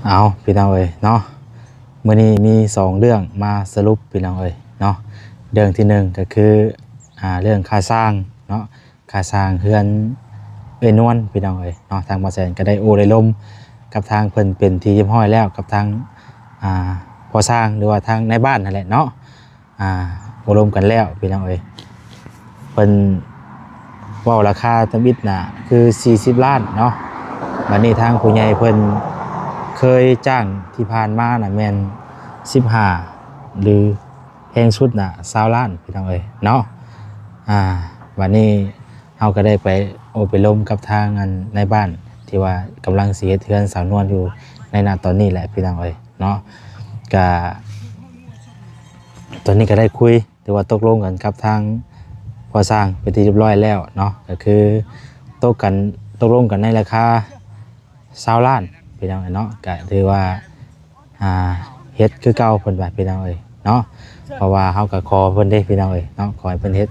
ເອົາ ພີ່ນ້ອງເອີຍເນາະ, ມື້ນີ້ມີສອງເລື່ອງມາສະຫຼຸບ ພີ່ນ້ອງເອີຍເນາະ. ເລື່ອງທີໜຶ່ງກໍຄື ອ່າ ເລື່ອງຄ່າສ້າງເນາະ, ຄ່າສ້າງເຮືອນເອື້ອຍນວນ ພີ່ນ້ອງເອີຍເນາະ. ທາງບ່າວແສນກໍໄດ້ໂອ້ໄດ້ລົມກັບທາງເພິ່ນເປັນທີ່ຮຽບຮ້ອຍແລ້ວ ກັບທາງ ອ່າ ພໍ່ຊ່າງ ຫຼືວ່າທາງນາຍບ້ານຫັ້ນແຫຼະເນາະ. ອ່າ ໂອ້ລົມກັນແລ້ວ ພີ່ນ້ອງເອີຍ. ເພິ່ນເວົ້າລາຄາທຳອິດນະຄືສີ່ສິບລ້ານເນາະ. ບັດນີ້ທາງຜູ້ໃຫຍ່ເພິ່ນເຄີຍຈ້າງທີ່ຜ່ານມານະແມ່ນສິບຫ້າ ຫຼືແພງສຸດນະຊາວລ້ານ ພີ່ນ້ອງເອີຍເນາະ. ອ່າ ບັດນີ້ເຮົາກໍໄດ້ໄປໂອ້ໄປລົມກັບທາງອັນນາຍບ້ານ ທີ່ວ່າກຳລັງຊິເຮັດເຮືອນສາວນວນຢູ່ໃນນະຕອນນີ້ແຫຼະ ພີ່ນ້ອງເອີຍເນາະ. ກະ ຕອນນີ້ກໍໄດ້ຄຸຍ ຫຼືວ່າຕົກລົງກັນກັບທາງພໍ່ຊ່າງເປັນທີ່ຮຽບຮ້ອຍແລ້ວເນາະ, ກໍຄືຕົກກັນ ຕົກລົງກັນໃນລາຄາຊາວລ້ານ ພີ່ນ້ອງເນາະ. ກໍຖືວ່າ ອ່າ ເຮັດຄືເກົ່າເພິ່ນວ່າ ພີ່ນ້ອງເອີຍເນາະ. ເພາະວ່າເຮົາກໍຂໍເພິ່ນເດ້ ພີ່ນ້ອງເອີຍເນາະ, ຂໍໃຫ້ເພິ່ນເຮັດ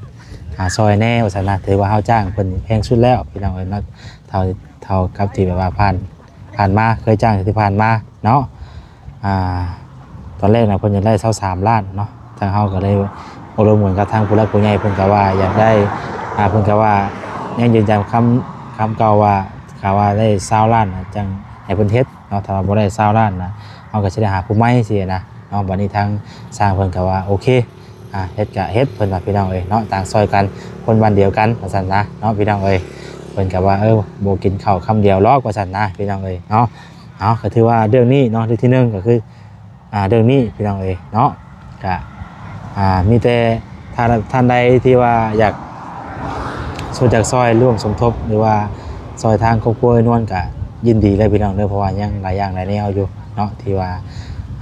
ອ່າ ຊ່ອຍແດ່ວ່າຊັ້ນນະ. ຖືວ່າເຮົາຈ້າງເພິ່ນແພງສຸດແລ້ວ ພີ່ນ້ອງເອີຍເນາະ, ເທົ່າ ເທົ່າກັບທີ່ແບບວ່າຜ່ານ ຜ່ານມາ ເຄີຍຈ້າງທີ່ຜ່ານມາເນາະ. ອ່າ ຕອນແລກນະເພິ່ນຢາກໄດ້ຊາວສາມລ້ານເນາະ, ທາງເຮົາກໍເລີຍໂອ້ລົມກັນກັບທາງຜູ້ຫຼັກຜູ້ໃຫຍ່ ເພິ່ນກໍວ່າຢາກໄດ້ ອ່າ ເພິ່ນກໍວ່າຍັງຢືນຢັນຄຳ ຄຳເກົ່າວ່າ ຖ້າວ່າໄດ້ຊາວລ້ານນະ ຈັ່ງໃຫ້ເພິ່ນເຮັດເນາະ, ຖ້າວ່າບໍ່ໄດ້ຊາວລ້ານນະ ເຮົາກໍຊິໄດ້ຫາຜູ້ໃໝ່ຊີ້ນະເນາະ. ບັດນີ້ທາງຊ່າງເພິ່ນກໍວ່າໂອເຄ ອ່າ ເຮັດກະເຮັດ ເພິ່ນວ່າ ພີ່ນ້ອງເອີຍເນາະ, ຕ່າງຊ່ອຍກັນ ຄົນບ້ານດຽວກັນວ່າຊັ້ນນະເນາະ ພີ່ນ້ອງເອີຍ. ເພິ່ນກະວ່າ ເອີ ບໍ່ກິນເຂົ້າຄຳດຽວຫຼອກວ່າຊັ້ນນະ ພີ່ນ້ອງເອີຍເນາະ. ເອົາ ກໍຖືວ່າເລື່ອງນີ້ເນາະ ເລື່ອງທີໜຶ່ງກໍຄື ອ່າ ເລື່ອງນີ້ ພີ່ນ້ອງເອີຍເນາະ. ກະ ອ່າ ມີແຕ່ ຖ້າທ່ານໃດທີ່ວ່າຢາກ ສົມ ຢາກຊ່ອຍຮ່ວມສົມທົບ ຫຼືວ່າຊ່ອຍທາງຄອບຄົວນວນ ກະຍິນດີເລີຍ ພີ່ນ້ອງເດີ, ເພາະວ່າຍັງຫຼາຍຢ່າງຫຼາຍແນວຢູ່ເນາະ ທີ່ວ່າ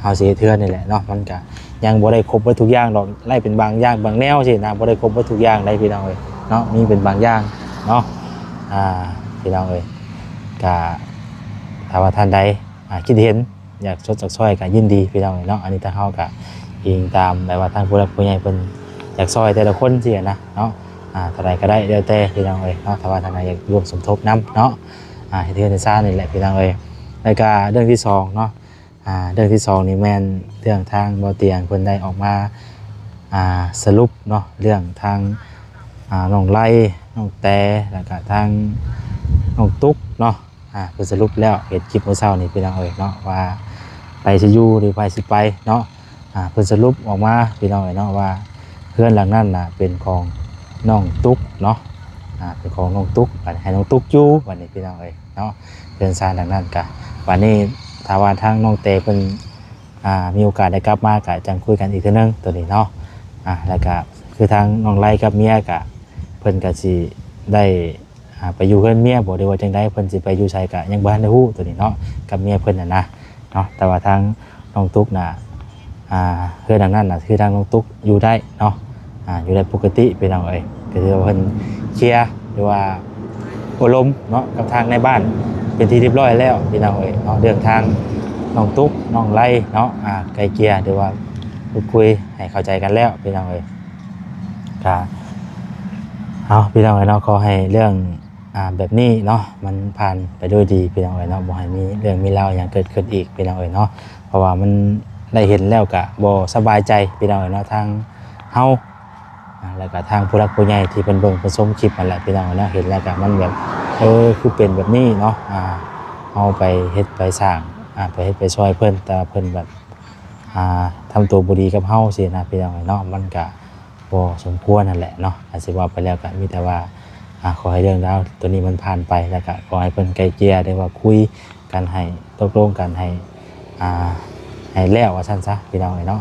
ເຮົາຊິເຮັດເຮືອນນີ້ແຫຼະເນາະ. ມັນກະຍັງບໍ່ໄດ້ຄົບເບິດທຸກຢ່າງດອກ, ໄລ່ເປັນບາງຢ່າງບາງແນວຊີ້ນະ, ບໍ່ໄດ້ຄົບເບິດທຸກຢ່າງໃດ ພີ່ນ້ອງເອີຍເນາະ, ມີເປັນບາງຢ່າງເນາະ ອ່າ ພີ່ນ້ອງເອີຍ. ກະ ຖ້າວ່າທ່ານໃດ ອ່າ ຄິດເຫັນ ຢາກຊົດຢາກຊ່ອຍກໍຍິນດີ ພີ່ນ້ອງເອີຍເນາະ. ອັນນີ້ທາງເຮົາກໍອີງຕາມແບບວ່າທາງຜູ້ຫຼັກຜູ້ໃຫຍ່ເພິ່ນຢາກຊ່ອຍແຕ່ລະຄົນຊີ້ນະເນາະ, ອ່າ ເທົ່າໃດກໍໄດ້ແລ້ວແຕ່ ພີ່ນ້ອງເອີຍເນາະ, ຖ້າວ່າທາງໃດຢາກຮ່ວມສົມທົບນຳເນາະ ອ່າ ເຮັດເຮືອນເຮັດຊານນີ້ແຫຼະ ພີ່ນ້ອງເອີຍ. ແລ້ວກໍເລື່ອງທີສອງເນາະ, ອ່າ ເລື່ອງທີສອງນີ້ແມ່ນເລື່ອງທາງບໍ່ຕຽງເພິ່ນໄດ້ອອກມາ ອ່າ ສະຫຼຸບເນາະ ເລື່ອງທາງ ອ່າ ນ້ອງໄລ ນ້ອງແຕ ແລ້ວກໍທາງນ້ອງຕຸກເນາະ. ອ່າ ເພິ່ນສະຫຼຸບແລ້ວ ເຫັນຄລິບມື້ເຊົ້ານີ້ ພີ່ນ້ອງເອີຍເນາະ ວ່າໃຜຊິຢູ່ ຫຼືໃຜຊິໄປເນາະ. ອ່າ ເພິ່ນສະຫຼຸບອອກມາ ພີ່ນ້ອງເອີຍເນາະ ວ່າເຮືອນຫຼັງນັ້ນນະເປັນຂອງນ້ອງຕຸກເນາະ, ອ່າ ເປັນຂອງນ້ອງຕຸກ, ບັດໃຫ້ນ້ອງຕຸກຢູ່ ບັດນີ້ ພີ່ນ້ອງເອີຍເນາະ. ເຮືອນຊານຫຼັງນັ້ນກະ ບັດນີ້ຖ້າວ່າທາງນ້ອງແຕເພິ່ນ ອ່າ ມີໂອກາດໄດ້ກັບມາກະຈັ່ງຄຸຍກັນອີກເທື່ອໜຶ່ງໂຕນີ້ເນາະ. ອ່າ ແລ້ວກະຄືທາງນ້ອງໄລກັບເມຍກະ ເພິ່ນກະຊິໄດ້ ອ່າ ໄປຢູ່ເຮືອນເມຍບໍ່ ຫຼືວ່າຈັ່ງໃດ ເພິ່ນຊິໄປຢູ່ໃສກະຍັງບໍ່ທັນໄດ້ຮູ້ໂຕນີ້ເນາະ ກັບເມຍເພິ່ນຫັ້ນນະເນາະ. ແຕ່ວ່າທາງນ້ອງຕຸກນະ ອ່າ ເຮືອນຫຼັງນັ້ນນະ ຄືທາງນ້ອງຕຸກຢູ່ໄດ້ເນາະ, ອ່າ ຢູ່ໄດ້ປົກກະຕິ ພີ່ນ້ອງເອີຍ. ກໍຖືວ່າເພິ່ນເຄຍ ຫຼືວ່າໂອ້ລົມເນາະ ກັບທາງນາຍບ້ານເປັນທີ່ຮຽບຮ້ອຍແລ້ວ ພີ່ນ້ອງເອີຍເນາະ, ເລື່ອງທາງນ້ອງຕຸກ ນ້ອງໄລເນາະ ອ່າ ໄກ່ເກ່ຍ ຫຼືວ່າ ພູດຄຸຍໃຫ້ເຂົ້າໃຈກັນແລ້ວ ພີ່ນ້ອງເອີຍ. ກະ ເອົາ ພີ່ນ້ອງເອີຍເນາະ, ຂໍໃຫ້ເລື່ອງ ອ່າ ແບບນີ້ເນາະ ມັນຜ່ານໄປດ້ວຍດີ ພີ່ນ້ອງເອີຍເນາະ, ບໍ່ໃຫ້ມີເລື່ອງມີລາວຫຍັງເກີດຂຶ້ນອີກ ພີ່ນ້ອງເອີຍເນາະ. ເພາະວ່າມັນໄດ້ເຫັນແລ້ວກະບໍ່ສະບາຍໃຈ ພີ່ນ້ອງເອີຍເນາະ, ທາງເຮົາ ອ່າ ແລ້ວກະທາງຜູ້ຫຼັກຜູ້ໃຫຍ່ທີ່ເພິ່ນເບິ່ງເພິ່ນຊົມຄລິບຫັ້ນແຫຼະ ພີ່ນ້ອງເອີຍເນາະ, ເຫັນແລ້ວກະມັນແບບ ເອີ ຄືເປັນແບບນີ້ເນາະ. ອ່າ ເຮົາໄປເຮັດໄປສ້າງ ອ່າ ໄປເຮັດໄປຊ່ອຍເພິ່ນ ແຕ່ວ່າເພິ່ນແບບ ອ່າ ທຳຕົວບໍ່ດີກັບເຮົາຊີ້ນະ ພີ່ນ້ອງເອີຍເນາະ, ມັນກະບໍ່ສົມຄວນຫັ້ນແຫຼະເນາະ. ອາດຊິເວົ້າໄປແລ້ວກະມີແຕ່ວ່າ ອ່າ ຂໍໃຫ້ເລື່ອງລາວໂຕນີ້ມັນຜ່ານໄປ ແລ້ວກະຂໍໃຫ້ເພິ່ນໄກ່ເກ່ຍ ຫຼືວ່າຄຸຍກັນໃຫ້ຕົກລົງກັນໃຫ້ ອ່າ ໃຫ້ແລ້ວວ່າຊັ້ນຊະ ພີ່ນ້ອງເອີຍເນາະ.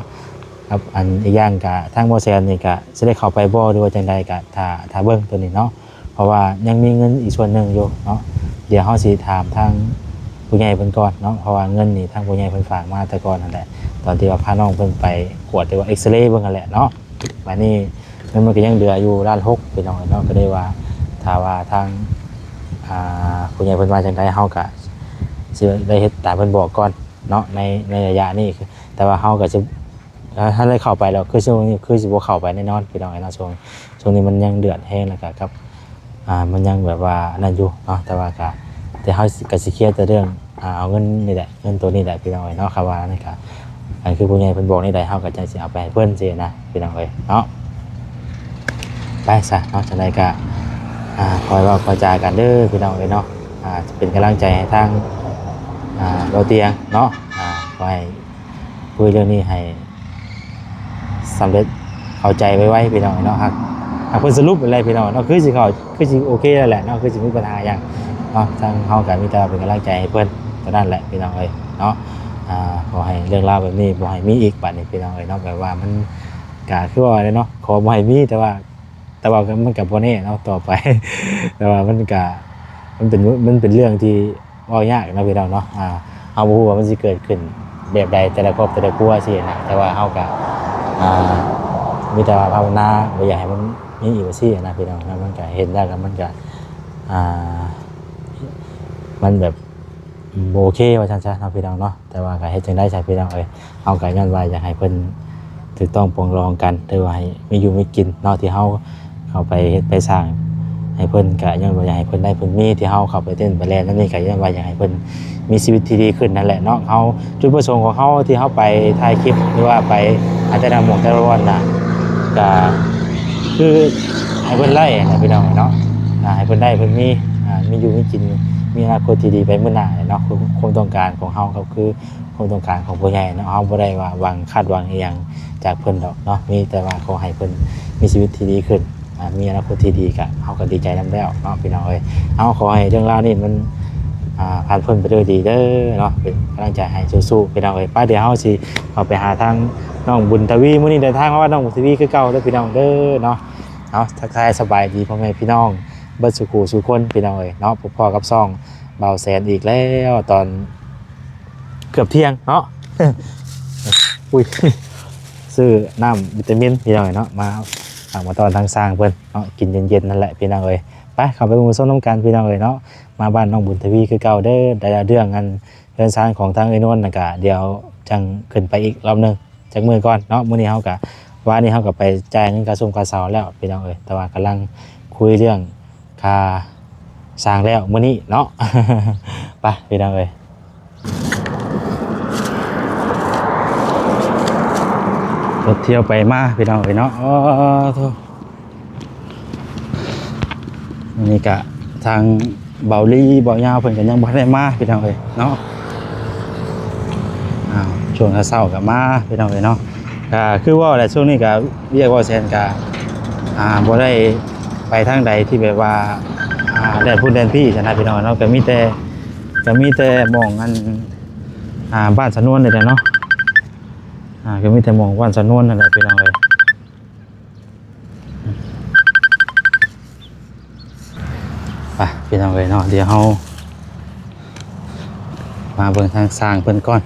ກັບອັນອີກຢ່າງກະທາງບໍ່ແສນນີ້ກະຊິໄດ້ເຂົ້າໄປບໍ່ ຫຼືວ່າຈັ່ງໃດກະຖ້າ ຖ້າເບິ່ງໂຕນີ້ເນາະ. ເພາະວ່າຍັງມີເງິນອີກສ່ວນໜຶ່ງຢູ່ເນາະ, ດຽວເຮົາຊິຖາມທາງຜູ້ໃຫຍ່ເພິ່ນກ່ອນເນາະ, ເພາະວ່າເງິນນີ້ທາງຜູ້ໃຫຍ່ເພິ່ນຝາກມາແຕ່ກ່ອນຫັ້ນແຫຼະ ຕອນທີ່ວ່າພານ້ອງເພິ່ນໄປກວດ ຫຼືວ່າເອັກສະເຣເບິ່ງຫັ້ນແຫຼະເນາະ. ບາດນີ້ເງິນມັນກໍຍັງເຫຼືອຢູ່ລ້ານຫົກ ພີ່ນ້ອງເນາະ, ກໍເລີຍວ່າຖ້າວ່າທາງ ອ່າ ຜູ້ໃຫຍ່ເພິ່ນວ່າຈັ່ງໃດ ເຮົາກໍຊິໄດ້ເຮັດຕາມເພິ່ນບອກກ່ອນເນາະ ໃນ ໃນໄລຍະນີ້. ແຕ່ວ່າເຮົາກໍຊິ ຖ້າໄດ້ເຂົ້າໄປແລ້ວ ຄືຊ່ວງນີ້ຄືຊິບໍ່ເຂົ້າໄປແນ່ນອນ ພີ່ນ້ອງເອີຍເນາະ. ຊ່ວງ ຊ່ວງນີ້ມັນຍັງເດືອດແຮງ ແລ້ວກໍກັບ ອ່າ ມັນຍັງແບບວ່ານັ້ນຢູ່ເນາະ, ແຕ່ວ່າກໍ ແຕ່ເຮົາກໍຊິເຄຍແຕ່ເລື່ອງ ອ່າ ເອົາເງິນນີ້ແຫຼະ ເງິນໂຕນີ້ແຫຼະພີ່ນ້ອງເອີຍເນາະ. ຄຳວ່ານັ້ນກະ ອັນຄືຜູ້ໃຫຍ່ເພິ່ນບອກແນວໃດ ເຮົາກະຈັ່ງຊິເອົາໄປໃຫ້ເພິ່ນຊີ້ນະພີ່ນ້ອງເອີຍເນາະ. ໄປຊະເນາະ ຈັ່ງໃດກະ ອ່າ ຄ່ອຍເວົ້າຄ່ອຍຈາກັນເດີພີ່ນ້ອງເອີຍເນາະ. ອ່າ ເປັນກຳລັງໃຈໃຫ້ທາງ ອ່າ ເບົາຕຽງເນາະ. ອ່າ ຂໍໃຫ້ຄຸຍເລື່ອງນີ້ໃຫ້ ສຳເລັດເຂົ້າໃຈໄວໆ ພີ່ນ້ອງເນາະ. ຫາກ ຫາກເພິ່ນສະຫຼຸບໄປເລີຍພີ່ນ້ອງເນາະ ຄືຊິເຂົ້າ ຄືຊິໂອເຄແລ້ວແຫຼະເນາະ ຄືຊິມີບັນຫາຫຍັງເນາະ. ທາງເຮົາກະມີແຕ່ວ່າເປັນກຳລັງໃຈໃຫ້ເພິ່ນເທົ່ານັ້ນແຫຼະພີ່ນ້ອງເອີຍເນາະ. ອ່າ ຂໍໃຫ້ເລື່ອງລາວແບບນີ້ບໍ່ໃຫ້ມີອີກບາດນີ້ພີ່ນ້ອງເອີຍເນາະ. ແບບວ່າມັນກະຄືວ່າແຫຼະເນາະ ຂໍບໍ່ໃຫ້ມີ ແຕ່ວ່າ ແຕ່ວ່າມັນກະບໍ່ແນ່ເນາະຕໍ່ໄປ ແຕ່ວ່າມັນກະ ມັນເປັນ ມັນເປັນເລື່ອງທີ່ ເວົ້າຍາກເນາະພີ່ນ້ອງເນາະ. ອ່າ ເຮົາບໍ່ຮູ້ວ່າມັນຊິເກີດຂຶ້ນແບບໃດ ແຕ່ລະຄອບແຕ່ລະຄົວຊີ້ນະ. ແຕ່ວ່າເຮົາກະ ອ່າ ມີແຕ່ວ່າພາວະນາບໍ່ຢາກໃຫ້ມັນມີອີກວ່າຊີ້ນະພີ່ນ້ອງເນາະ. ມັນກະເຫັນແລ້ວກະມັນກະ ອ່າ ມັນແບບບໍ່ໂອເຄວ່າຊັ້ນຊະເນາະພີ່ນ້ອງເນາະ. ແຕ່ວ່າກະເຮັດຈັ່ງໃດຊະພີ່ນ້ອງເອີຍ ເຮົາກະຍ້ອນວ່າຢາກໃຫ້ເພິ່ນຖືກຕ້ອງປອງດອງກັນ ຫຼືວ່າໃຫ້ມີຢູ່ມີກິນເນາະ ທີ່ເຮົາເຂົ້າໄປເຮັດໄປສ້າງໃຫ້ເພິ່ນ ກະຍ້ອນວ່າຢາກໃຫ້ເພິ່ນໄດ້ເພິ່ນມີ ທີ່ເຮົາເຂົ້າໄປເຕັ້ນໄປແລ່ນນັ້ນນີ້ ກະຍ້ອນວ່າຢາກໃຫ້ເພິ່ນມີຊີວິດທີ່ດີຂຶ້ນນັ້ນແຫຼະເນາະ. ເຮົາ ຈຸດປະສົງຂອງເຮົາທີ່ເຮົາໄປຖ່າຍຄລິບ ຫຼືວ່າໄປຫາແຕ່ລະໝ່ອງແຕ່ລະບ່ອນນະ ກະຄືໃຫ້ເພິ່ນໄດ້ນະພີ່ນ້ອງເນາະ. ອ່າ ໃຫ້ເພິ່ນໄດ້ເພິ່ນມີ ອ່າ ມີຢູ່ມີກິນ ມີອະນາຄົດທີ່ດີໄປມື້ໜ້າເນາະ. ຄວາມ ຄວາມຕ້ອງການຂອງເຮົາກະຄື ຄວາມຕ້ອງການຂອງຜູ້ໃຫຍ່ເນາະ. ເຮົາບໍ່ໄດ້ວ່າຫວັງຄາດຫວັງອີ່ຫຍັງຈາກເພິ່ນດອກເນາະ ມີແຕ່ວ່າຂໍໃຫ້ເພິ່ນມີຊີວິດທີ່ດີຂຶ້ນ ອ່າ ມີອະນາຄົດທີ່ດີ ກະເຮົາກະດີໃຈນຳແລ້ວເນາະພີ່ນ້ອງເອີຍ. ເຮົາຂໍໃຫ້ເລື່ອງລາວນີ້ມັນ ອ່າ ຜ່ານພົ້ນໄປດ້ວຍດີເດີເນາະ ເປັນກຳລັງໃຈໃຫ້ສູ້ໆພີ່ນ້ອງເອີຍ. ໄປ ດຽວເຮົາຊິເຂົ້າໄປຫາທາງນ້ອງບຸນທະວີ ມື້ນີ້ເດີນທາງມາວັດນ້ອງບຸນທະວີຄືເກົ່າເດີພີ່ນ້ອງເດີເນາະ. ເອົາ ທັກທາຍສະບາຍດີພໍ່ແມ່ພີ່ນ້ອງເບິດສູ່ຄູ່ສູ່ຄົນພີ່ນ້ອງເອີຍເນາະ. ພົບພໍ້ກັບຊ່ອງບ່າວແສນອີກແລ້ວ ຕອນ ເກືອບທ່ຽງເນາະ ອຸ້ຍ ຊື້ນ້ຳວິຕາມິນພີ່ນ້ອງເນາະ ມາຝາກມາຕ້ອນທາງຊ່າງເພິ່ນເນາະ ກິນເຢັນໆນັ້ນແຫຼະພີ່ນ້ອງເອີຍ. ໄປ ເຂົ້າໄປເບິ່ງຊົມນຳກັນພີ່ນ້ອງເອີຍເນາະ. ມາບ້ານນ້ອງບຸນທະວີຄືເກົ່າເດີ ແຕ່ເລື່ອງອັນເຮືອນຊານຂອງທາງເອື້ອຍນວນນະກະ ດຽວຈັ່ງຂຶ້ນໄປອີກລອບໜຶ່ງ ຈັກມື້ກ່ອນເນາະ. ມື້ນີ້ເຮົາກະ ວານນີ້ເຮົາກະໄປຈ່າຍເງິນຄ່າຊົງຄ່າເຊົ່າແລ້ວພີ່ນ້ອງເອີຍ ແຕ່ວ່າກຳລັງຄຸຍເລື່ອງຄ່າຊ່າງແລ້ວມື້ນີ້ເນາະ. ໄປພີ່ນ້ອງເອີຍ ລົດທ່ຽວໄປມາພີ່ນ້ອງເອີຍເນາະ. ອໍ ໂທ້ ນີ້ກະທາງເບົາລີ ເບົາຍາວເພິ່ນກະຍັງບໍ່ທັນໄດ້ມາພີ່ນ້ອງເອີຍເນາະ. ອ້າວ ຊ່ວງເຊົ້າກະມາພີ່ນ້ອງເອີຍເນາະ. ກະຄືເວົ້າແຫຼະ ຊ່ວງນີ້ກະວຽກເວົ້າແສນກະ ອ່າ ບໍ່ໄດ້ໄປທາງໃດທີ່ແບບວ່າ ອ່າ ແລ່ນພຸ້ນແລ່ນພີ້ຊັ້ນນະພີ່ນ້ອງເນາະ. ກະມີແຕ່ ກະມີແຕ່ໝ່ອງອັນ ອ່າ ບ້ານສະນວນນີ້ແຫຼະເນາະ. ອ່າ ກະມີແຕ່ໝ່ອງບ້ານສະນວນນັ້ນແຫຼະພີ່ນ້ອງເອີຍ. ໄປພີ່ນ້ອງເອີຍເນາະ ດຽວເຮົາມາເບິ່ງທາງຊ່າງເພິ່ນກ່ອນ.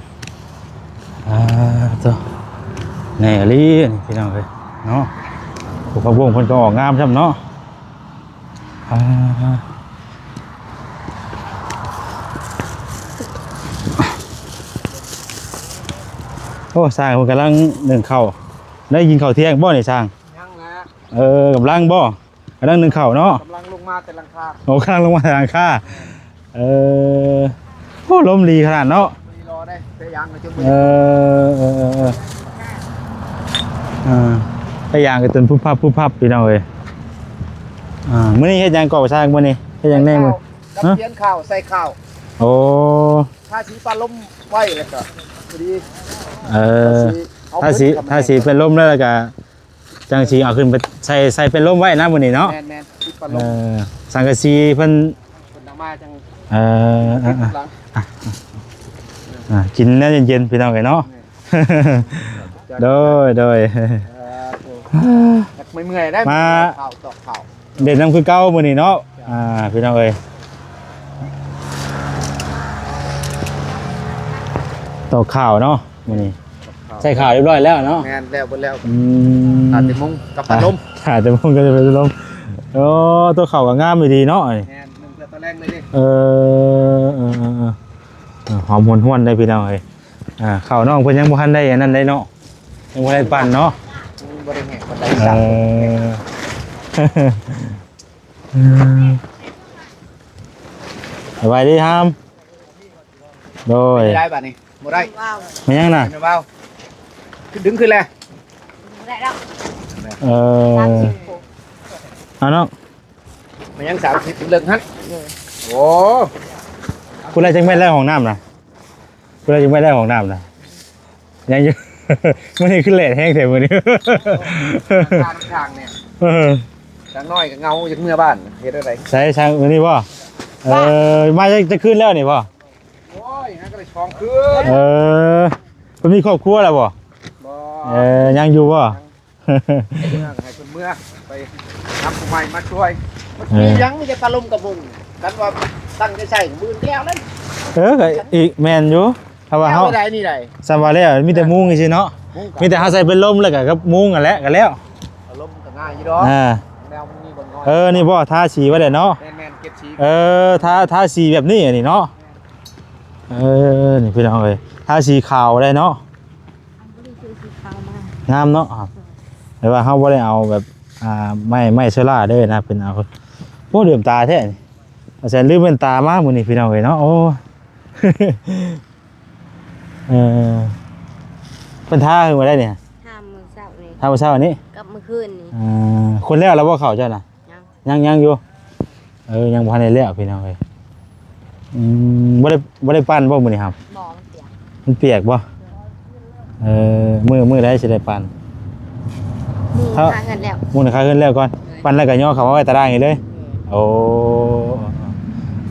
ອ່າ ໂທ້ ແນ່ອີ່ຫຼີພີ່ນ້ອງເອີຍເນາະ. ໂອ້ ຜັກບົ້ງເພິ່ນກະອອກງາມຊ້ຳເນາະ. ອ່າ ໂອ້ ຊ່າງເພິ່ນກຳລັງໜຶ້ງເຂົ້າ. ໄດ້ກິນເຂົ້າທ່ຽງບໍ່ນີ້ຊ່າງ? ຍັງແຫຼະ. ເອີ ກຳລັງບໍ່? ກຳລັງໜຶ້ງເຂົ້າເນາະ. ກຳລັງລົງມາແຕ່ຫຼັງຄາ. ໂອ້ ກຳລັງລົງມາແຕ່ຫຼັງຄາ. ເອີ ໂອ້ ລົມດີຂະໜາດເນາະ. ມີລໍໄດ້ ແປຍາງກໍຈົນບໍ່ ເອີ ເອີ ເອີ ເອີ ອ່າ ແປຍາງກໍຈົນພຸບພັບ ພຸບພັບ ພີ່ນ້ອງເອີຍ. ອ່າ ມື້ນີ້ເຮັດຫຍັງເກາະຊ່າງ? ມື້ນີ້ເຮັດຫຍັງແນ່ມື້? ກັບ ຮະ? ຂຽນຂ່າວ ໃສ່ຂ່າວ. ໂອ້ ທາສີປາລົມໄວ້ ແລ້ວກໍພໍດີ ເອີ ທາສີ ເອົາ ທາສີ ທາສີເປັນລົມແລ້ວ ແລ້ວກໍ ຈັ່ງຊິເອົາຂຶ້ນໄປໃສ່ ໃສ່ເປັນລົມໄວ້ນະມື້ນີ້ເນາະ. ແມ່ນໆ ຕິດປະລົມ ເອີ ສັງກະສີເພິ່ນ ເພິ່ນເອົາມາຈັ່ງ ເອີ ກິນ ອ່າ ກິນແນວເຢັນໆ ພີ່ນ້ອງເອີຍເນາະ. ແມ່ນ ໂດຍ ໂດຍ ເອີ ໂອ້ ເມື່ອຍໆ ໄດ້ ມາ ເຂົ້າຕອກເຂົ້າ ເດັດນຳຄືເກົ່າມື້ນີ້ເນາະ. ອ່າ ພີ່ນ້ອງເອີຍ ຕອກເຂົ້າເນາະມື້ນີ້. ຕອກເຂົ້າ ໃສ່ຂ່າວຮຽບຮ້ອຍແລ້ວເນາະ. ແມ່ນ ແລ້ວເບິດແລ້ວ. ອືມ ຂາດແຕ່ມຸ້ງກັບພັດລົມ ຂາດແຕ່ມຸ້ງກັບພັດລົມ. ໂອ້ ຕົວເຂົ້າກໍງາມຢູ່ດີເນາະ. ແມ່ນ ໜຶ່ງເທື່ອຕອນແລງເລີຍເດ້. ເອີ ເອີ ຫອມຫວນໆ ເດ້ພີ່ນ້ອງເອີຍ. ອ່າ ເຂົ້ານ້ອງເພິ່ນຍັງບໍ່ທັນໄດ້ອັນນັ້ນໄດ້ເນາະ ຍັງບໍ່ໄດ້ປັ່ນເນາະ. ຍັງບໍ່ໄດ້ແຫ້ງປານໃດ. ເອີ ສະບາຍດີຮາມ. ໂດຍ ໄດ້ບາດນີ້ ບໍ່ໄດ້ ແມ່ນຫຍັງນະ ແມ່ນວາວ ຂຶ້ນ ດຶງຂຶ້ນແລ້ວ ບໍ່ໄດ້ແລ້ວ ເອີ ສາມສິບ ເອົາເນາະ ແມ່ນຫຍັງ ສາມສິບ ເລິກຫັ້ນ ໂອ້ ພຸ້ນລະ ຈັກແມ່ນແລ້ວ ຫ້ອງນ້ຳນະ ພຸ້ນລະ ຈັກແມ່ນແລ້ວ ຫ້ອງນ້ຳນະ ຍັງຢູ່ ມື້ນີ້ຄືແຫຼດແຮງແທ້ມື້ນີ້ ທາງ ທາງນີ້ ເອີ ຢ່າງໜ້ອຍກໍເຫງົາ ຢາກເມືອບ້ານ ເຮັດແນວໃດ ໃສ ຊ່າງມື້ນີ້ບໍ່ ເອີ ມາຈັກ ຈັກຄືນແລ້ວນີ້ບໍ່ ໂອ້ຍ ຫາກໍໄດ້ສອງຄືນ ເອີ ເພິ່ນມີຄອບຄົວແລ້ວບໍ່ ບໍ່ ເອີ ຍັງຢູ່ບໍ່ ເມືອ ໃຫ້ເພິ່ນເມືອ ໄປຮັບຜູ້ໃໝ່ມາຊ່ວຍ ເອີ ມັນມີຫຍັງ ມີແຕ່ພັດລົມກັບມຸ້ງ ຄັນວ່າຕັ້ງໃຈໃສ່ມື້ແລ້ວນັ້ນ ເອີ ກໍອີກ ແມ່ນຢູ່ ຖ້າວ່າເຮົາ ແລ້ວໄດ້ນີ້ໄດ້ ສ່ຳວ່າແລ້ວ ມີແຕ່ມຸ້ງຊື່ເນາະ ມຸ້ງ ມີແຕ່ເຮົາໃສ່ພັດລົມ ແລ້ວກໍກັບມຸ້ງຫັ້ນແຫຼະ ກໍແລ້ວ ພັດລົມກໍງ່າຍຢູ່ດອກ ອ່າ ແລ້ວມັນມີບ່ອນນອນ ເອີ ນີ້ບໍ່ ທາສີໄວ້ແລ້ວເນາະ ແມ່ນໆ ເກັບສີ ເອີ ທາ ທາສີແບບນີ້ ອັນນີ້ເນາະ ເອີ ນີ້ພີ່ນ້ອງເອີຍ ທາສີຂາວໄດ້ເນາະ ອັນບໍ່ໄດ້ຊື້ສີຂາວມາ ງາມເນາະ ແຕ່ວ່າເຮົາບໍ່ໄດ້ເອົາແບບ ອ່າ ໄມ້ ໄມ້ເຊີລາເດີນະ ເພິ່ນເອົາ ໂອ້ ເຫຼືອມຕາແທ້ນີ້ ອາຈານລືມແວ່ນຕາມາມື້ນີ້ພີ່ນ້ອງເອີຍເນາະ ໂອ້ ເອີ ເພິ່ນທາຄືບໍ່ໄດ້ນີ້ ທາມື້ເຊົ້ານີ້ ທາມື້ເຊົ້ານີ້ ກັບມື້ຄືນນີ້ ອ່າ ຄົນແລ້ວແລ້ວບໍ່ເຂົ້າເຈົ້ານະ ຍັງ ຍັງ ຍັງຢູ່ ເອີ ຍັງບໍ່ທັນໄດ້ແລ້ວພີ່ນ້ອງເອີຍ ອືມ ບໍ່ໄດ້ ບໍ່ໄດ້ປັ່ນບໍ່ມື້ນີ້ຄັບ ບໍ່ ມັນປຽກ ມັນປຽກບໍ່ ເອີ ມື້ ມື້ໃດຊິໄດ້ປັ່ນ ມື້ຄາເຮືອນແລ້ວ ມື້ຄາເຮືອນແລ້ວກ່ອນ ເອີ ປັ່ນແລ້ວກໍຍໍເຂົ້າມາໄວ້ຕາລ່າງນີ້ເລີຍ ເອີ ໂອ້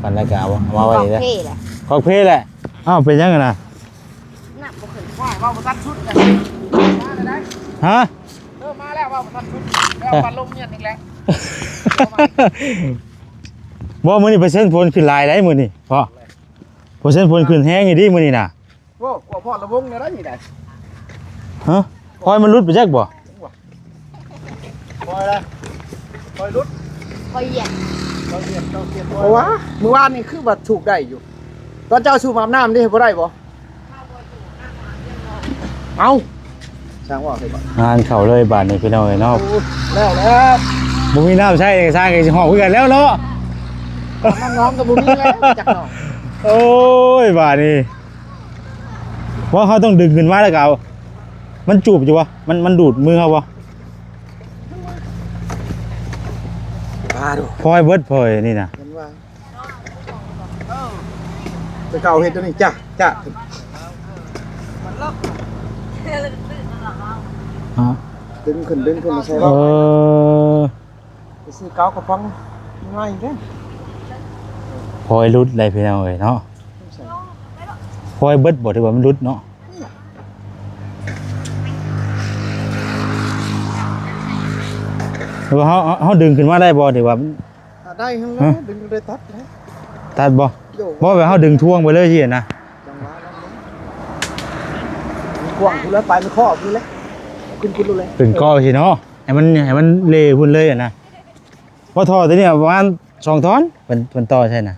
ປັ່ນແລ້ວກໍເອົາ ເອົາມາໄວ້ນີ້ເດີ ຂອກເພແຫຼະ ຂອກເພແຫຼະ ອ້າວ ເປັນຫຍັງຫັ້ນນະ ນ້ຳບໍ່ຂຶ້ນ ວ່າເວົ້າບໍ່ທັນສຸດ ມາແລ້ວໄດ໋ ຮະ ເອີ ມາແລ້ວ ເວົ້າບໍ່ທັນສຸດ ແລ້ວ ເອີ ພັດລົມເຢັນອີກແລ້ວ ບໍ່ ມື້ນີ້ເປີເຊັນຝົນຂຶ້ນຫຼາຍໄດ໋ມື້ນີ້ ເພາະເປີເຊັນຝົນຂຶ້ນແຮງຢູ່ເດມື້ນີ້ນະ ໂອ້ ກວ່າພອດລະວົງແນວໃດນີ້ໄດ໋ ຮະ ພອຍມັນຫຼຸດໄປຈັກບໍ່ ພອຍລະ ພອຍຫຼຸດ ພອຍຢຽດ ພອຍຢຽດ ເຈົ້າຂຽນພອຍ ເພາະວ່າມື້ວານນີ້ຄືວ່າສູບໄດ້ຢູ່ ຕອນເຈົ້າສູບອາບນ້ຳນີ້ບໍ່ໄດ້ບໍ່? ເອົ້າ ຊ່າງວ່າໃຫ້ບາດ ງານເຂົ້າເລີຍບາດນີ້ພີ່ນ້ອງເອີຍເນາະ ໂອ້ ແລ້ວ ແລ້ວ ບໍ່ມີນ້ຳໃຊ້ ຊ່າງກໍຊິຫອບຄືກັນແລ້ວເນາະ ນ້ຳໜອງກໍບໍ່ມີແລ້ວ ຈັກໜອງ ໂອ້ຍ ບາດນີ້ ວ່າເຮົາຕ້ອງດຶງຂຶ້ນມາແລ້ວກໍເອົາ ມັນຈູບຢູ່ບໍ່? ມັນ ມັນດູດມືເຮົາບໍ່? ອ່າ ພອຍເບິດ ພອຍນີ້ນະ ແຕ່ເກົ່າເຮັດຕົວນີ້ຈ້ະ ຈ້ະ ຮະ ດຶງຂຶ້ນ ດຶງຂຶ້ນໃສ່ ເອີ ໄປຊື້ເກົາກະປ໋ອງໃໝ່ເດ້ ພອຍຫຼຸດແລ້ວພີ່ນ້ອງເອີຍເນາະ ພອຍເບິດບໍ່ ຫຼືວ່າມັນຫຼຸດເນາະ? ຫຼືວ່າເຮົາ ເຮົາ ເຮົາດຶງຂຶ້ນມາໄດ້ບໍ່ ຫຼືວ່າ ອ່າ ໄດ້ຫັ້ນແຫຼະ ຮະ ດຶງໄດ້ຕັດແລ້ວ ຕັດບໍ່? ໂດຍ ບໍ່ ແບບເຮົາດຶງທວງໄປເລີຍຊີ້ນະ ຈັງຫວະນັ້ນເນາະ ມັນກວ້າງພຸ້ນແຫຼະ ໄປມັນເຄາະພຸ້ນແຫຼະ ຂຶ້ນພຸ້ນໂລດແຫຼະ ຂຶ້ນເກາະຊີ້ເນາະ ໃຫ້ມັນ ໃຫ້ມັນເລພຸ້ນເລີຍນະ ເພາະທໍ່ຕົວນີ້ປະມານສອງທ່ອນ ເພິ່ນ ເພິ່ນຕໍ່ໃສ່ນະ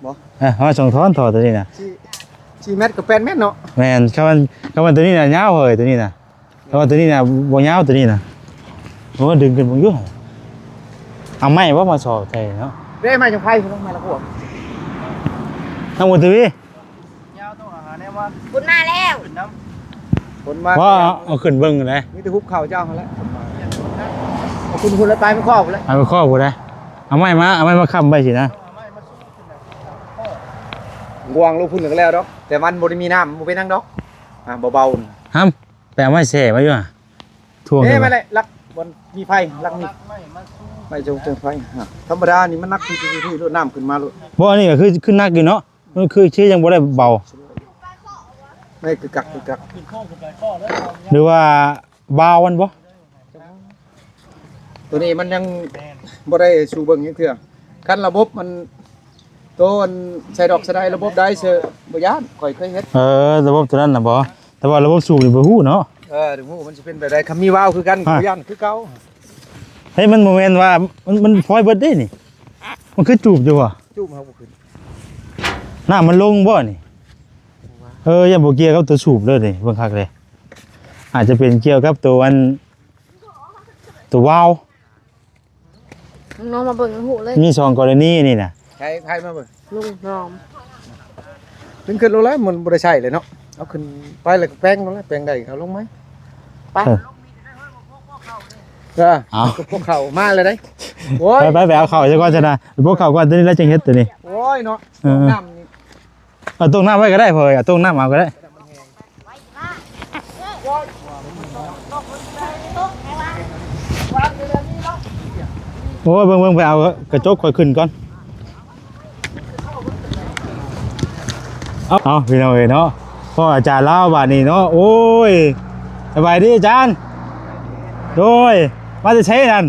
ບໍ່ ເອີ ປະມານສອງທ່ອນທໍ່ຕົວນີ້ນະ ສີ່ ສີ່ແມັດກັບແປດແມັດເນາະ ແມ່ນ ຄັນມັນ ຄັນມັນຕົວນີ້ນະຍາວເຮີ້ຍ ຕົວນີ້ນະ ແຕ່ວ່າຕົວນີ້ນະບໍ່ຍາວ ຕົວນີ້ນະ ໂອ້ ດຶງຂຶ້ນເບິ່ງຢູ່ ເອົາໄມ້ບໍ່ມາຊອກໃສ່ເນາະ ເດ້ ໄມ້ຈັງໄພພຸ້ນ ໄມ້ລະກວມ ທາງບົນທະວີ ຍາວ ຕ້ອງຫາແນວມາ ຝົນມາແລ້ວ ຂຶ້ນນຳ ຝົນມາ ວ່າເອົາຂຶ້ນເບິ່ງໄດ໋ ມີແຕ່ຮຸບເຂົ້າເຈົ້າຫັ້ນແຫຼະ ເອົາຂຶ້ນພຸ້ນແລ້ວ ໄປມັນຄອບພຸ້ນແຫຼະ ໄປມັນຄອບພຸ້ນໄດ໋ ເອົາໄມ້ມາ ເອົາໄມ້ມາຄ້ຳໄວ້ຊີ້ນະ ກວ້າງລົງພຸ້ນກໍແລ້ວດອກ ແຕ່ມັນບໍ່ໄດ້ມີນ້ຳ ບໍ່ເປັນຫຍັງດອກ ອ່າ ເບົາໆ ຫັ້ນ ໄປເອົາໄມ້ແຊ່ມາຢູ່ຫະ ຖ່ວງ ເອີ ໄປ ມາແຫຼະ ຫຼັກບ່ອນມີໄຟ ຫຼັກມີໄຟ ຈົງ ຈົງໄຟ ທຳມະດານີ້ມັນໜັກ ທີ່ ທີ່ ທີ່ ໂລດ ນ້ຳຂຶ້ນມາໂລດ ບໍ່ ອັນນີ້ກໍຄື ຄືໜັກຢູ່ເນາະ ມັນຄື ຄືຍັງບໍ່ໄດ້ເບົາ ໄດ້ກຶກກັກ ກຶກກັກ ຫຼືວ່າບາວມັນບໍ່? ຕົວນີ້ມັນຍັງບໍ່ໄດ້ສູ່ເບິ່ງຈັກເທື່ອ ຄັນລະບົບມັນ ໂຕອັນໃສ່ດອກສະໄດລະບົບໄດເຊີ ບໍ່ຢ້ານ ຂ້ອຍເຄີຍເຮັດ ເອີ ລະບົບຕົວນັ້ນນະບໍ່ ແຕ່ວ່າລະບົບສູບນີ້ບໍ່ຮູ້ເນາະ ເອີ ບໍ່ຮູ້ມັນຊິເປັນແບບໃດ ຄັນມີວາວຄືກັນ ອ່າ ກໍບໍ່ຢ້ານຄືເກົ່າ ເຮີ້ຍ ມັນບໍ່ແມ່ນວ່າ ມັນ ມັນພອຍເບິດເດ້ນີ້ ມັນຄືຈູບຢູ່ບໍ່ ຈູບເຮົາບໍ່ຂຶ້ນ ນ້ຳມັນລົງບໍ່ນີ້ ເອີ ຢ້ານບໍ່ກ່ຽວກັບຕົວສູບເດີນີ້ ເບິ່ງຄັກເດ້ ອາດຈະເປັນກ່ຽວກັບຕົວອັນ ຕົວວາວ ນ້ອງມາເບິ່ງຮູ້ເລີຍ ມີສອງກໍລະນີນີ້ນະ ໃຜ ໃຜມາເບິ່ງ ລຸງນ້ອງ ຂຶ້ນ ຂຶ້ນລົງແລ້ວ ມັນບໍ່ໄດ້ໃຊ້ເລີຍເນາະ. ເອົາຂຶ້ນໄປແລ້ວກໍແປງລົງແລ້ວ ແປງໄດ້ເອົາລົງໃໝ່. ໄປ ເອີ ເອົາ ພວກເຂົາມາແລ້ວເດ້. ໂອ້ຍ ໄປ ໄປ ໄປເອົາເຂົ້າຊະກ່ອນຊະນະ. ໄປໂປະເຂົ້າກ່ອນ ໂຕນີ້ແລ້ວຈຶ່ງເຮັດໂຕນີ້. ໂອ້ຍເນາະ ເອີ ນ້ຳນີ້ ເອົາຕົກນ້ຳໄວ້ກໍໄດ້ ເອີ ເອົາຕົກນ້ຳເອົາກໍໄດ້. ໂອ້ຍ ເບິ່ງ ເບິ່ງ ໄປເອົາກະຈົກຂ້ອຍຂຶ້ນກ່ອນ. ເອົາ ເອົາ ພີ່ນ້ອງເອີຍເນາະ ພໍ້ອາຈານລາວບາດນີ້ເນາະ. ໂອ້ຍ ສະບາຍດີອາຈານ. ໂດຍ ມາແຕ່ໃສນັ້ນ?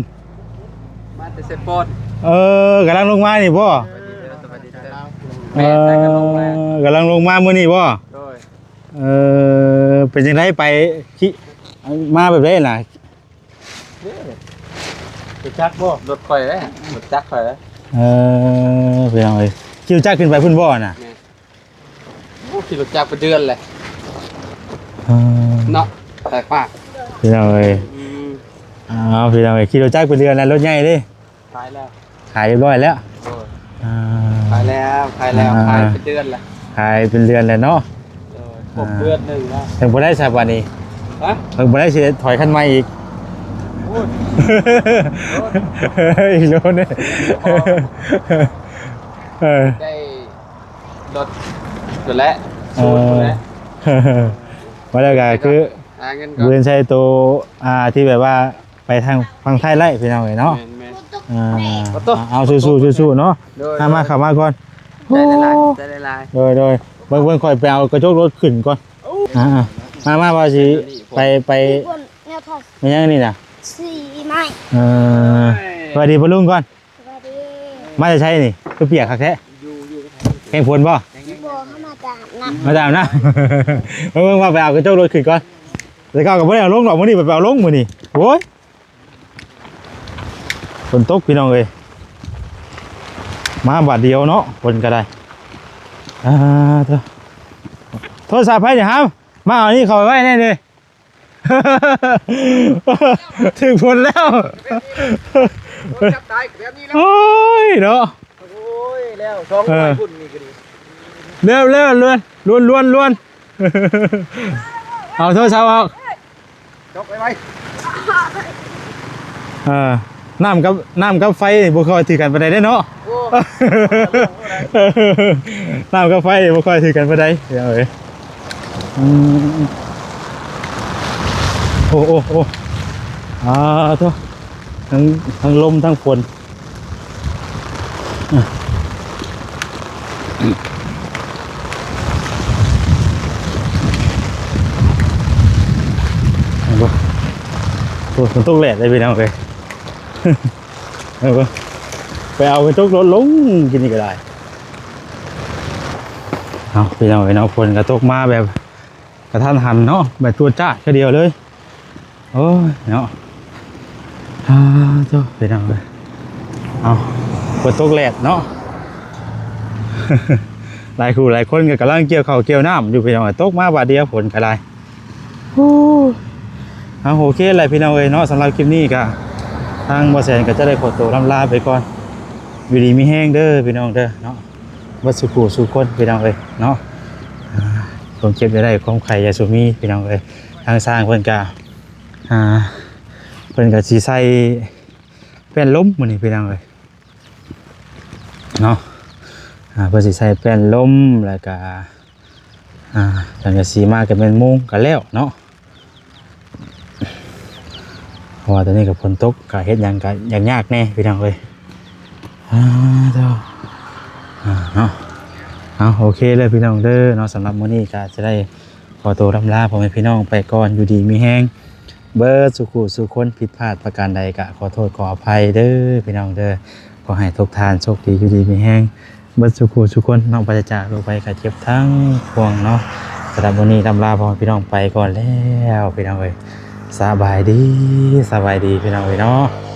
ມາແຕ່ເຊໂປນ. ເອີ ກຳລັງລົງມານີ້ບໍ່? ສະບາຍດີເດີ ສະບາຍດີເດີ. ເອີ ກຳລັງລົງມາ ກຳລັງລົງມາມື້ນີ້ບໍ່? ໂດຍ. ເອີ ເປັນຈັ່ງໃດໄປ ຂີ່ ມາແບບໃດນະ? ເດ້ ລົດຈັກບໍ່? ລົດຂ້ອຍເດ້ ລົດຈັກຂ້ອຍເດ້. ເອີ ພີ່ນ້ອງເອີຍ ຂີ່ລົດຈັກຂຶ້ນໄປພຸ້ນບໍ່ນະ? ແມ່ນ. ໂອ້ ຂີ່ລົດຈັກເປັນເດືອນແຫຼະ. ເອີ ເນາະ ໄປປ້າ ພີ່ນ້ອງເອີຍ. ອືມ ອ້າວ ພີ່ນ້ອງເອີຍ ຂີ່ລົດຈັກເປັນເດືອນແລ້ວ ລົດໃຫຍ່ເດ້. ຂາຍແລ້ວ ຂາຍຮຽບຮ້ອຍແລ້ວ. ໂດຍ. ອ່າ ຂາຍແລ້ວ ຂາຍແລ້ວ. ອ່າ ຂາຍເປັນເດືອນແລ້ວ ຂາຍເປັນເດືອນແລ້ວເນາະ. ໂດຍ ຄົບເດືອນໜຶ່ງແລ້ວ. ເຖິງບໍ່ໄດ້ຊະບາດນີ້? ຮະ? ເຖິງບໍ່ໄດ້ຊິຖອຍຄັນໃໝ່ອີກ? ໂອ້ຍ ອີກໂລໜຶ່ງ. ເອີ ໄດ້ລົດພຸ້ນແຫຼະ ເອີ ສູນພຸ້ນແຫຼະ. ວ່າແລ້ວກໍຄືຫາເງິນກ່ອນ ເບິ່ງໃສ່ໂຕ ອ່າ ທີ່ແບບວ່າ ໄປທາງຝັ່ງໄທໄດ້ພີ່ນ້ອງເອີຍເນາະ. ແມ່ນໆ. ອ່າ ເອົາ ເອົາ ສູ້ໆ ສູ້ໆເນາະ. ໂດຍ ມາ ມາ ເຂົ້າມາກ່ອນ. ໃຈຫຼາຍໆ ໃຈຫຼາຍໆ. ໂດຍໆ. ເບິ່ງ ເບິ່ງ ຂ້ອຍໄປເອົາກະຈົກລົດຂຶ້ນກ່ອນ. ອ່າ ມາ ມາ ວ່າຊິໄປ ໄປ ແມ່ນຫຍັງນີ້ນະ? ສີໄມ້. ເອີ ສະບາຍດີປ້າລຸງກ່ອນ. ສະບາຍດີ. ມາແຕ່ໃສນີ້? ຄືປຽກຄັກແທ້. ຢູ່ ຢູ່ ແຂວງພົນບໍ່? ບໍ່ ເຮົາມາແຕ່ອາບນ້ຳ. ມາແຕ່ອາບນ້ຳ. ເບິ່ງ ເບິ່ງ ວ່າໄປເອົາກະຈົກລົດຂຶ້ນກ່ອນ. ແຕ່ເກົ່າກໍບໍ່ໄດ້ເອົາລົງດອກ ມື້ນີ້ໄປເອົາລົງມື້ນີ້. ໂອ້ຍ ຝົນຕົກພີ່ນ້ອງເອີຍ ມາບາດດຽວເນາະ ຝົນກໍໄດ້. ອ່າ ໂທ ໂທລະສັບໃຜນີ້ຫາ ມາເອົານີ້ເຂົ້າໄປໄວ້ແດ່ເດ້. ຖືກຝົນແລ້ວ. ໂທລະສັບຕາຍແບບນີ້ແລ້ວ. ໂອ້ຍເນາະ. ໂອ້ຍ ແລ້ວສອງຮ້ອຍ ເອີ ພຸ້ນນີ້ກໍດີ. ເລັວໆ ລວນໆ ລວນໆ. ເອົາໂທລະສັບອອກ. ຈົກໄວໆ. ເອີ ນ້ຳກັບ ນ້ຳກັບໄຟນີ້ບໍ່ຄ່ອຍຖືກກັນປານໃດເດ້ເນາະ. ໂອ້ ນ້ຳກັບໄຟນີ້ບໍ່ຄ່ອຍຖືກກັນປານໃດ ເອີຍ. ອືມ ໂອ້ ໂອ້ ໂອ້ ອ່າ ໂທ ທັງ ທັງລົມ ທັງຝົນ. ອ່ະ ເຫັນບໍ່? ໂອ້ ມັນຕົກແດດເດ້ພີ່ນ້ອງເອີຍ. ເອີ ໄປເອົາກະຈົກລົດລົງກິນນີ້ກໍໄດ້. ເອົາ ພີ່ນ້ອງເອີຍເນາະ ຝົນກໍຕົກມາແບບ ກະທັນຫັນເນາະ ແບບຈວດຈາດຄືດຽວເລີຍ. ໂອ້ຍເນາະ ອ່າ ໂທ້ ພີ່ນ້ອງເອີຍ ເອົາ ຝົນຕົກແລດເນາະ. ຫຼາຍຄູ່ຫຼາຍຄົນກໍກຳລັງກ່ຽວເຂົ້າກ່ຽວນ້ຳຢູ່ ພີ່ນ້ອງເອີຍ ຕົກມາບາດດຽວຝົນກໍໄດ້. ໂອ້ ເອົາ ໂອເຄແຫຼະ ພີ່ນ້ອງເອີຍເນາະ. ສຳລັບຄລິບນີ້ກໍ ທາງບໍ່ແສນກໍຈະໄດ້ຂໍໂຕລ່ຳລາໄປກ່ອນ. ຢູ່ດີມີແຮງເດີ ພີ່ນ້ອງເດີເນາະ. ເບິດສູ່ຜູ້ສູ່ຄົນ ພີ່ນ້ອງເອີຍເນາະ. ອ່າ ຄວາມເຈັບຢ່າໄດ້ ຄວາມໄຂ້ຢ່າສູ່ມີ ພີ່ນ້ອງເອີຍ. ທາງຊ່າງເພິ່ນກະ ອ່າ ເພິ່ນກະຊິໃສ່ແປ້ນລົມມື້ນີ້ ພີ່ນ້ອງເອີຍເນາະ. ອ່າ ເພິ່ນຊິໃສ່ແປ້ນລົມ ແລ້ວກະ ອ່າ ຫຼັງຈາກສີມາກໍແມ່ນມຸງກໍແລ້ວເນາະ. ເພາະວ່າຕອນນີ້ກໍຝົນຕົກ ກໍເຮັດຫຍັງກໍຍາກໆແດ່ ພີ່ນ້ອງເອີຍ. ອ່າ ໂທ້ ອ່າ ເນາະ. ເອົາ ໂອເຄເລີຍ ພີ່ນ້ອງເດີເນາະ. ສຳລັບມື້ນີ້ກໍຈະໄດ້ຂໍໂຕລ່ຳລາພໍ່ແມ່ພີ່ນ້ອງໄປກ່ອນ ຢູ່ດີມີແຮງເບິດສູ່ຜູ້ສູ່ຄົນ. ຜິດພາດປະການໃດກໍຂໍໂທດຂໍອະໄພເດີ ພີ່ນ້ອງເດີ. ຂໍໃຫ້ທຸກທ່ານໂຊກດີ ຢູ່ດີມີແຮງ ເບິດສູ່ຜູ້ສູ່ຄົນເນາະ ປາສະຈາກໂລກໄພໄຂ້ເຈັບທັງປວງເນາະ. ສຳລັບມື້ນີ້ລ່ຳລາພໍ່ແມ່ພີ່ນ້ອງໄປກ່ອນແລ້ວ ພີ່ນ້ອງເອີຍ. ສະບາຍດີ ສະບາຍດີ ພີ່ນ້ອງເອີຍເນາະ.